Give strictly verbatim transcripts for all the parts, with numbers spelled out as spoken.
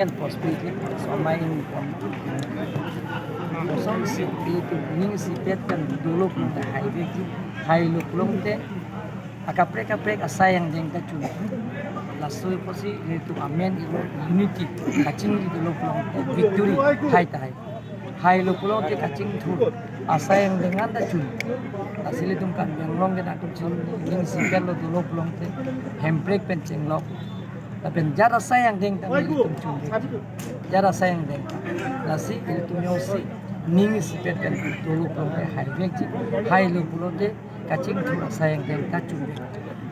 Pen post pi ke, so amei ingkoi. Kosonsi ilitum ning isipet pen dolo pulote haivekji, hailo pulote akaprek kaprek asai angdeng ta chun. Laso apotsi ilitum amen ilo unity, kachingri dolo pulote victory, hai ta hai. Hailo pulote kachingthur asai angdeng anta chun. Lasi ilitum Karbi Anglong ke atum chun ning isipetlo dolo pulote Hemprek pen chenglok. Lapen jat asai angdeng ta ilitum chun. Jat asai angdeng. Lasi ilitum jongsi ning isipet pen dolo pulote haivekji. Hailo pulote kachingthur asai angdeng ta chun.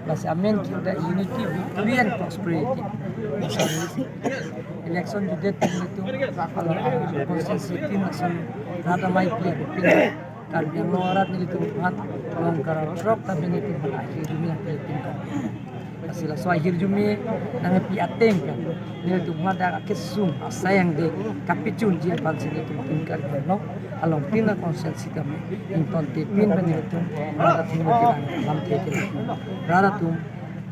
Lasi amen ke unity, victory and prosperity. Election jut det ilitum, ala, constituency tin ason rat amei pin. Karbi Anglong arat nelitum aphan long kararosrok ta nelitum aphan ahirjume nangpipin kan. Lasi laso ahirjume nangpi ateng kan, nelitum aphan dak akesung asai angdeng kapachunji aphansi nelitum tin Karbi Anglong along tin a-constituency kami ingtontepin pen nelitum rat athengno kelang lamthe kelang, rat atum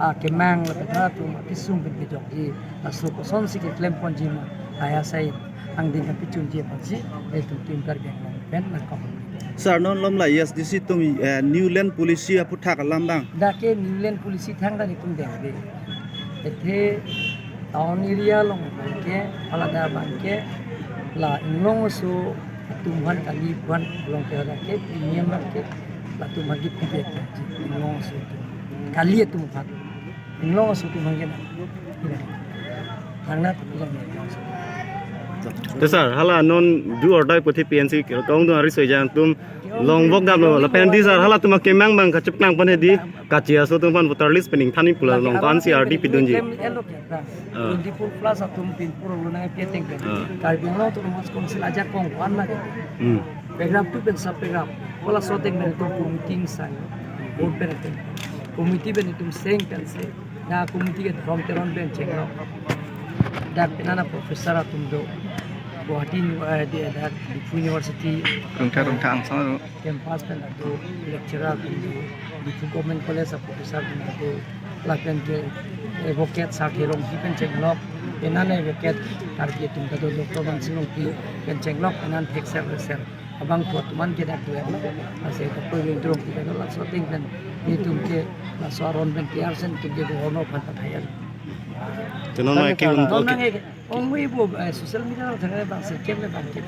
akemang lapen rat atum akesung pen kejokji, laso kosonsi keklem ponji ma, hai asai angdeng kapachunji aphansi nelitum tin Karbi Anglong pen nangkok. Sir, non malom la A S D C atum, eh, New Land Policy aphuthak alam abang. Dak ke New Land Policy thangta nelitum dengde. Athe town area along abang ke, alada abang ke, la inglong aso atum aphan kali aphan along ke dak ke premium abang ke latum aphan kipibek inglong aso atum. Kali atum aphan. Inglong aso atum aphan ke na. Thangnatta pila ni. Te sir, hala non do or die puthot P N C ke kong do ari soi jang atum long vok damlo lapen di sir, halatum akemang abang kacheplang pen di kachi aso atum aphan voter list pen ingthan pu la long ko-ansi R D pidunji. Klem elo ke, ah. Twenty-four plus atum pinpur lo nangpi ateng pen. Ah. Karbi Anglong Autonomous Council ajakong ko-an ma ke. Hmm. Paragraph two pen sub paragraph. Hala aso ateng pen itum committee ingsai. Board pen itum. Committee pen itum seng pensi. Dak committee ke Dhorom Teron pen chenglok. Dak penang a-professor atum do. Guwahati Uni-, eh, di, dak Diphu University. Rungtha, Rungtha angsong do. Campus pen do. Lecturer atum do. Diphu Government College a-professor atum do. Lapen ke advocate Sarthe Rongpi pen chenglok. Penang advocate Karbi atum ta do, Doctor Mansing Rongpi pen chenglok. Penang thek ser ser. Abang tuat tuman ke dak tuat lo. Ase ko pui wing drong kita do laso ateng pen. Nelitum ke laso aron pen P R sen tum ke do hono phan ta thayal. Te non mai ke un, non okay. Nang ke, ong wi bo, eh, social media lo thang bang se kem le bang kem.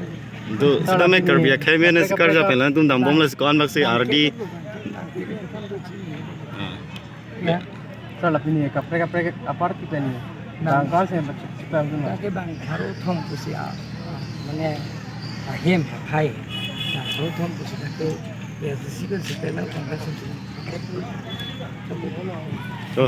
Do, sita mai Karbi akhei mene sikar ja pen latum dambom la si ko-an bak si R D. Ah. Ya. Sir, la pini kaprek kaprek apar kita ni. Bang. Bang ko-ansi bacheplang dun. Dak ke bang pharo thom pusi a, mane ahem hai. Bang pharo thom pusi dak ke A S D C ke si panel convention si. So,